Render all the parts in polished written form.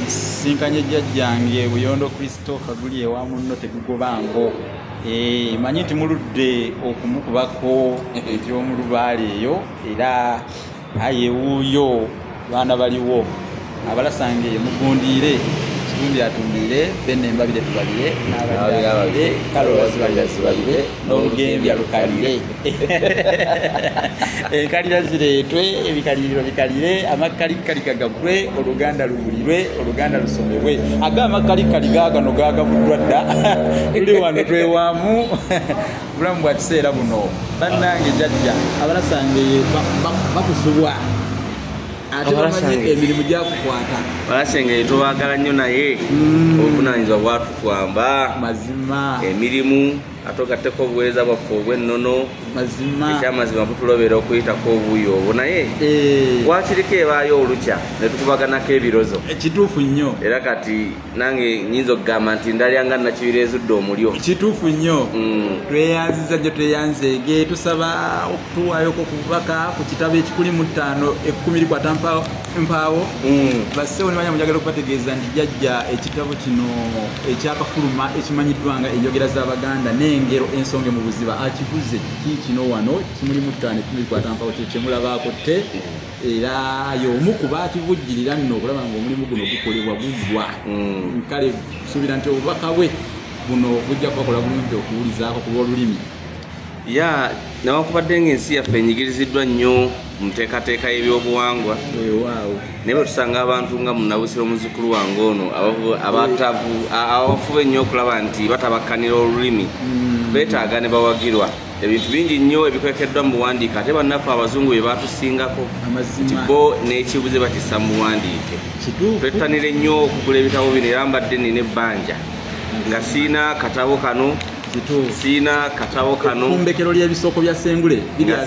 Nsinkanye jjajjange Buyondo Christopher guli ewa munno tegugobango. Manyi nti muludde okumukubako eby'omulubaale eyo, era aye wuuyo baana baliwo abalasange mugundiire kitumbi atumbiire benne embabire tubabire n'abalire kalola zibalira zibalire n'olugembya lukalire enkalira zireetwe ebikaliriro bikalire amakkalikali gagagwe oluganda luwulirwe oluganda lusomebwe aga amakkalikali gaagano gaagabuddwa dda tuli wano twewaamu bulamu bwa kiseera buno. Bannange jjajja abalasange bakusubwa ate bamanyi emirimu gyakukwata. Balasenge tubaagala nnyo naye obuvunaanyizibwa bwatukwamba mazima emirimu ate ogatteko obuweereza bwaffe obw'ennono mazima ekyamazima butulobera okuyitako obuuyi obwo naye wakiriko ebaayo olukya ne tukubaganako ebirozo kituufu nnyo. Era kati nange nnyinza okugamba nti ndalyanga Nakibira ezudde omulyo. Kituufu nnyo. Tweyanziza nnyo tweyanzeege tusaba okutuwaayoko ku bubaka ku kitabo ekikuli mu ttaano ekkumi likwata mpaawo. Bassewo ne banya njagala okubategeeza nti jjajja ekitabo kino ekyakafuluma ekimanyiddwa nga enjogera z'Abaganda n'engero ensonge mu buziba akiguze kino wano kimuli mu ttaano ekkumi likwata mpaawo kye kyemulabaako te era y'omu ku baakivujjirira nno okulaba ng'omulimu guno gukolebwa guggwa. Kale suubira nti obubaka bwe buno bujja kubakola bulungi okuwulizaako ku lw'olulimi. Ya newankubadde ng'ensi yaffe enyigiriziddwa nnyo mu nteekateeka y'ebyobuwangwa, naye bwe tusanga abantu nga Munnabusiro muzzukulu wange ono abafuba ennyo okulaba nti batabakkanira olulimi beetaaga ne bawagirwa. Ebintu bingi nnyo ebikwekeddwa mu buwandiike ate bannaffe abazungu bye baatusingako nti bo n'ekibuze bakissa mu buwandiike. Twettanire nnyo okugula ebitabo bino era mbadde nnina ebbanja nga siina katabo kano, siina katabo kano, effumbekero ly'ebisoko bya Ssengule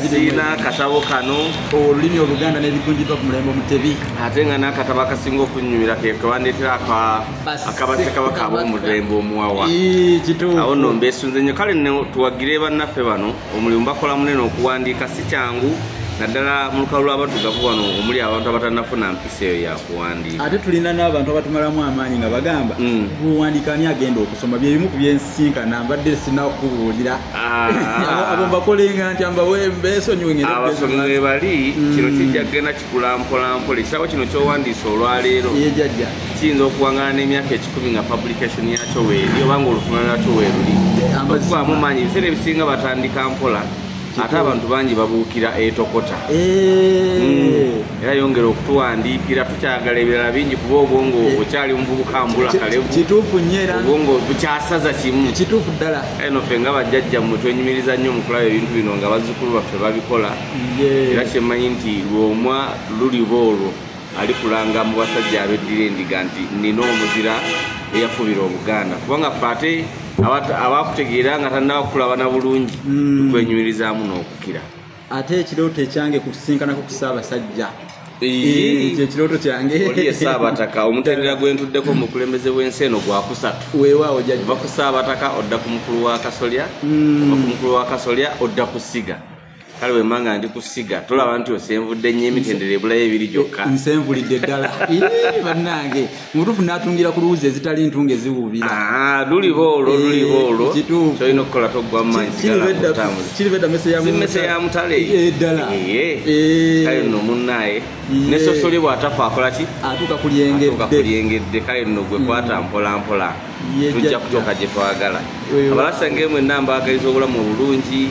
siina katabo kano, olulimi Oluganda n'ebigunjiddwa ku mulembe Omutebi, ate nga n'akatabo akasinga okunnyumira ke kebandeetera akabasekabaka ab'omulembe Omuwawa. Awo nno mbeesunze nnyo. Kale nno tuwagire bannaffe bano, omulimu bakola munene okuwandiika si kyangu naddala mu lukalu lw'abaddugavu wano omuli abantu abatannafuna mpisa eyo yakuwandiika. Ate tulina n'abantu abatumalamu amaanyi nga bagamba buwandiika ani agenda okusoma bye bimu ku byensinkana mbadde sinakubuulira. Abo mbakolenga nti mbawe mbeesonyiwe ngende. Abasomi we bali kino kijja kugenda kikula mpola mpola. Ekitabo kino ky'owandiise olwaleero kiyinza okuwangana n'emyaka 10 nga publication yakyo weeri oba ng'olufuna lwakyo weeruli. Okuvaamu maanyi ebiseera ebisinga batandika mpola ate abantu bangi babuukira etokota. Era yongera okutuwandiikira tukyagala ebirala bingi kuba obwongo okyali muvubuka mbula kalevu. Kituufu nnyo era obwongo bukyasaza kimu. Kituufu ddala. Kale no ffe nga bajjajjammwe twenyumiriza nnyo mu kulaba ebintu bino nga bazzukulu baffe babikola. Era kyemmanyi nti lwomwa luliba olwo alikulanga mu basajja abeddira endiga nti nnina omuzira eyafubira Obuganda kubanga ffe ate abakutegeera nga tannaba kukulabana bulungi tukwenyumirizaamu n'okukira. Ate ekirooto ekyange kusisinkanako ku Ssaabasajja ekyo ekirooto kyange. Oli ye Ssaabataka omutendera gwe ntuddeko mu bukulembeze bw'ensi eno gwakusatu. Weewaawo jjajja. Ova ku Ssaabataka odda ku mukulu wa Kasolya, ova ku mukulu wa Kasolya odda ku Ssiga. Kale bwe mba ndi ku Ssiga tolaba nti osenvudde nnyo emitendera ebulayo ebiri gyokka. Nsenvulidde ddala. Bannange mu butuufu naatungira ku luwuzi ezitali ntunge ziwuubira. Luliba olwo luliba olwo kyolina okukola toggwa mu maanyi sigala otambuza. Kiriba edda mmese ya mutale ddala. Kale nno munnaaye ne sosoli bw'atafa akola ki? Atuuka ku lyengedde. Atuuka ku lyengedde. Kale nno gwe kwata mpola mpola tujja kutuuka gye twagala. Abalasenge mwenna mbaagaliza obulamu obulungi,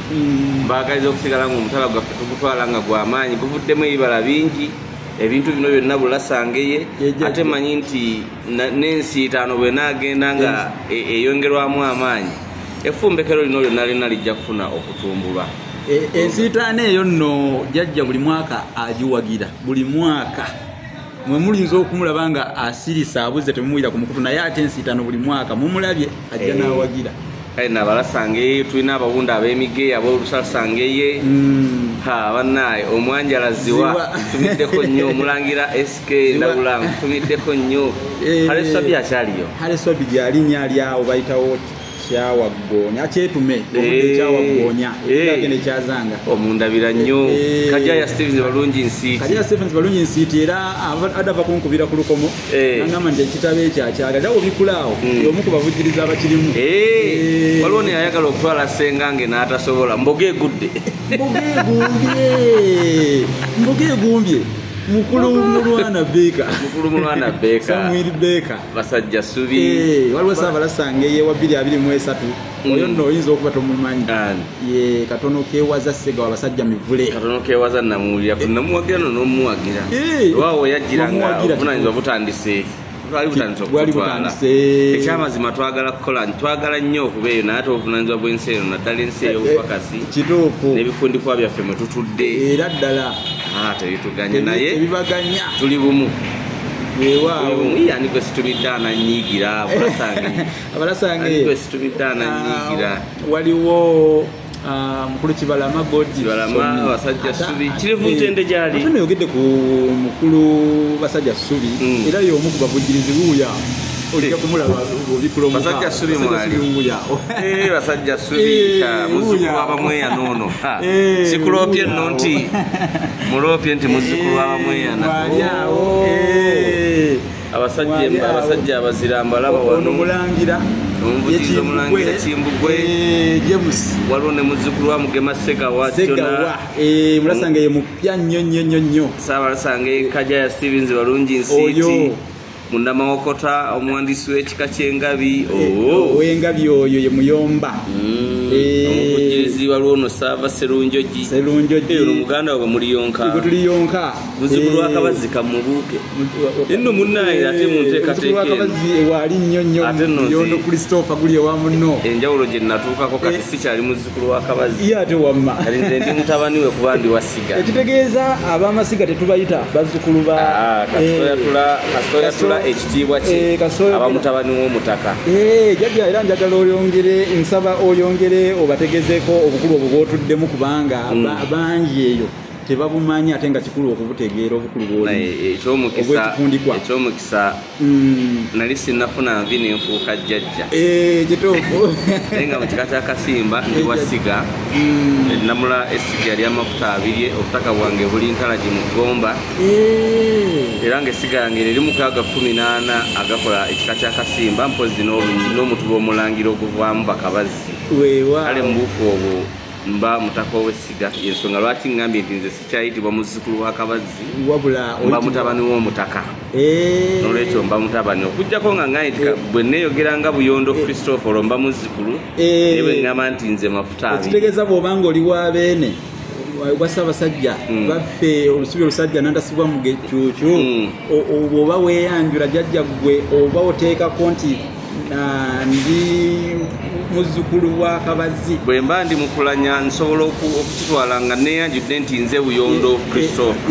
mbaagaliza okusigala ng'omutala gwaffe tugutwala nga gw'amaanyi guvuddemu ebibala bingi. Ebintu bino byonna bulasangeye ate manyi nti n'ensiitaano bw'enaagenda nga eyongerwamu amaanyi effumbekero lino lyonna lyonna lijja kufuna okutumbulwa. Ensiitaano eyo nno jjajja buli mwaka agiwagira buli mwaka. Mwe mulinza okumulaba nga asirisa abuze temumuwulira ku mukutu naye ate ensiitaano buli mwaka mumulabye ajja n'awagira. Kale nabalasangeyo tulina abawunda ab'emige ab'olusalasangeye bannaaye omwanjala ziwa tumiddeko nnyo omulangira SK Ndawula nkutumiddeko nnyo. Hale Swabi akyaliyo? Hale Swabi gyali nnyo ali awo bayitawo Kyawaggoonya kyetume ekyawaggoonya ekigenda ekyazanga omundabira nnyo. Kajaya Stevens Balungi Nsiiti. Kajaya Stevens Balungi Nsiiti era adava kunkubira ku lukomo nangamba nti ekitabo ekyo akyagala era obikulaawo omu ku bavujjiriza abakirimu. Waliwo neyayagala okutwala Ssengange n'atasobola. Mboga egudde. Mboga egumbye. Mukulu Mulwana Baker. Mukulu Mulwana Baker. Samuel Baker. Basajja Subi. Waliwo Saabalasanga eyewa 2023. Oyo nno oyinza okuba tomumanyi. Ye katono kewaza Ssegawa abasajja mivule. Katono kewaza namuwulira. Namuwagira no n'omuwagira. Waawo yajjira nga obuvunaanyizibwa butandise. Bwali butandise okutwala. Ekyamazima twagala kukola, twagala nnyo okuba eyo naye ate obuvunaanyizibwa bw'ensi eno naddala ensi ey'obupakasi. Kituufu. N'ebifundikwa byaffe mwe tutudde. Era ddala. Tebituganya naye tebibaganya. Tuli bumu. Weewaawo. Ani gwe situmidde ananyiigira abalasange. Abalasange. Ani gwe situmidde ananyiigira. Waliwo mukulu Kibalama Godi. Kibalama Basajja Subi. Kirevu Ntende gyali. Ate nayogedde ku mukulu Basajja Subi era y'omu ku bavujjirizi wuuya. Ojja kumulaba obikula omuka. Basajja Subi mwali. Basajja Subi muzzukulu w'Abamweyana ono. Sikuloopye nno nti muloopye nti muzzukulu w'Abamweyana. Mwali awo. Abasajja abazira mbalaba wano. Ono mulangira. Omuvugizi omulangira Kimbugwe. James. Waliwo ne muzzukulu wa Mugema Ssegawa. Ssegawa. Mulasanga ye mupya nnyo nnyo nnyo nnyo. Saabalasanga Kajaya Stevens Balungi Nsiiti. Munnamawokota omuwandiisi w'ekika ky'engabi. Ow'engabi oyo ye Muyomba. Omuvujjirizi waliwo ono Saava Sserunjogi. Sserunjogi. Ono muganda waabwe muliyonka. Gwe tuliyonka. Muzzukulu wa Kabazzi kamubuuke. Nno munnaye ate mu nteekateeka eno. Muzzukulu wa Kabazzi waali nnyo nnyo. Yondo Christopher guli ewa munno. Enjawulo gye natuukako kati sikyali muzzukulu wa Kabazzi. Ye ate wamma. Kati nze ndi mutabani we kuba ndi wa Ssiga. Ekitegeeza ab'amasiga tetubayita bazzukulu ba. Kasita oyatula ekitiibwa kye aba mutabani w'omutaka. Jjajja era njagala oyongere nsaba oyongere obategezeeko obukulu obwo bw'otuddemu kubanga bangi eyo tebabumanyi ate nga kikulu okubutegeera obukulu bw'oli. Ekyomukisa nali sinnafuna nvi nenfuuka jjajja. Kituufu. Naye nga mu kika kya Kasimba ndi wa Ssiga. Nnamula essiga ly'amafuta abiri, obutaka bwange buli ntalagi mu Ggomba. Era ng'essiga yange liri 614 agakola ekika kya Kasimba mpozzi n'omutuba omulangira oguvaamu Bakabazzi. Kale mu buufu obwo mba mutaka ow'essiga. Ensonga lwaki ngambye nti nze sikyayitibwa muzzukulu wa Kabazzi, wabula mba mutabani w'omutaka. Noolwekyo mba mutabani okuggyako nga ngambye nti bwe neeyogera nga Buyondo Christopher olwo mba muzzukulu, naye bwe ngamba nti nze mafuta abiri. Ekitegeeza bw'obanga oli wa Beene wa Ssaabasajja baffe olusubi olusajja nantasibwa mu gekyukyu, bw'oba weeyanjula jjajja ggwe oba oteekako nti ndi muzzukulu wa Kabazzi. Bwe mba ndi mukulanya nsobola okukitwala nga neeyanjudde nti nze Buyondo Christopher.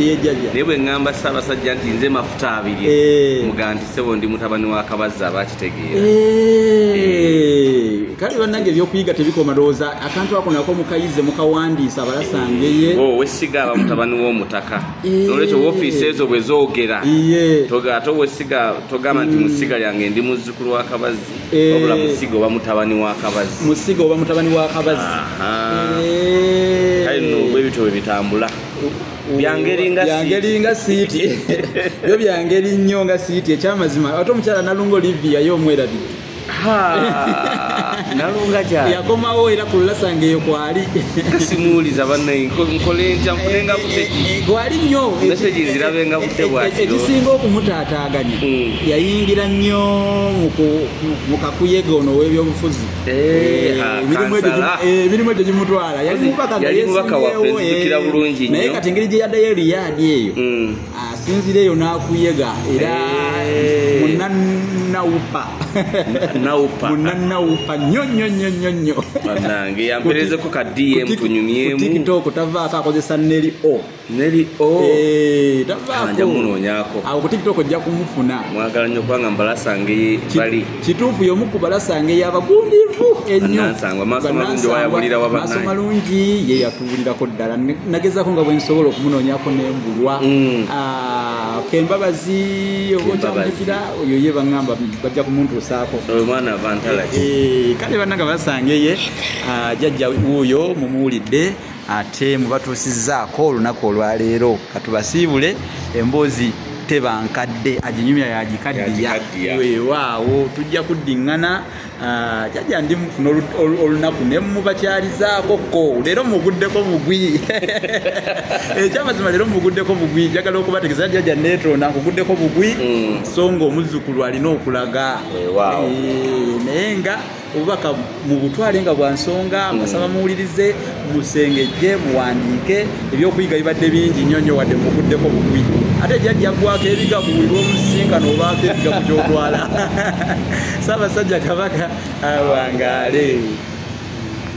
Naye bwe ŋŋamba Ssaabasajja nti nze mafuta abiri, mugamba nti ssebo ndi mutabani wa Kabazzi aba akitegeera. Kale bannange ebyokuyiga tebikoma, ndowooza akantu ako nako mukayize mukawandiisa abalasangeye. Ow'essiga aba mutabani w'omutaka. Noolwekyo woofiisi ezo bwe zoogera ate ow'essiga togamba nti mu ssiga lyange ndi muzzukulu wa Kabazzi, wabula mu ssiga oba mutabani wa Kabazzi. Mu ssiga oba mutabani wa Kabazzi. Kale nno bwe bityo bwe bitambula. Byangeri nga siiti. Byo byangeri nnyo nga siiti ekyamazima. Ate omukyala Nalunga Olivia ye omwerabidde. Nalunga gyali. Yakomawo era ku lulasanga eyo kwali. Simuwuliza bannaye nkole ntya nfunenga budde ki? Kwali nnyo. Message nzirabenga budde bwa kiro. Ekisinga okumutaataaganya yayingira nnyo mu kakuyege ono ow'ebyobufuzi. Emirimu egyo gimutwala. Yali mubaka waffe nzijukira bulungi nnyo. Naye kati engeri gye yaddayo e Riyadh eyo asinzira eyo n'akuyega era munnanawupa. Munnanawupa nnyo nnyo nnyo nnyo nnyo. Bannange yampeerezeko ka DM tunyumyemu. Ku TikTok tavaako akozesa Nelly O. Nelly O. Tavaako. Nja munoonyaako. Awo ku TikTok ojja kumufuna. Mwagala nnyo kubanga mbalasange bali. Kituufu y'omu ku balasange y'abagundiivu ennyo. Bannansangwa maaso malungi wayabulira wa bannaye. Maaso malungi ye yatubulirako ddala. Nagezaako nga bwe nsobola okumunoonyaako n'embulwa. Kembabazi oba okyamujjukira oyo ye baŋŋamba bajja kumuntuusaako. Oyo mwana Vantalaki. Kale bannanga basangeye jjajja wuuyo mumuwulidde ate mubatuusizzaako olunaku olwaleero. Katubasiibule emboozi teba nkadde, aginyumya yagikaddiya. Weewaawo tujja kuddiŋŋana. Jjajja ndi mufuna olunaku ne mubakyalizaako ko leero muguddeko bugwi. Ekyamazima leero muguddeko bugwi, njagala okubategeeza jjajja neetonda nkuguddeko bugwi, so nga omuzzukulu alina okulaga. Naye nga obubaka mubutwale nga bwa nsonga, mbasaba muwulirize, musengejje, muwandiike, ebyokuyiga bibadde bingi nnyo nnyo wadde muguddeko bugwi. Ate jjajja aggwako ebigambo buli lw'omusisinkana obaako ebigambo ky'otwala. Ssaabasajja Kabaka awangaale.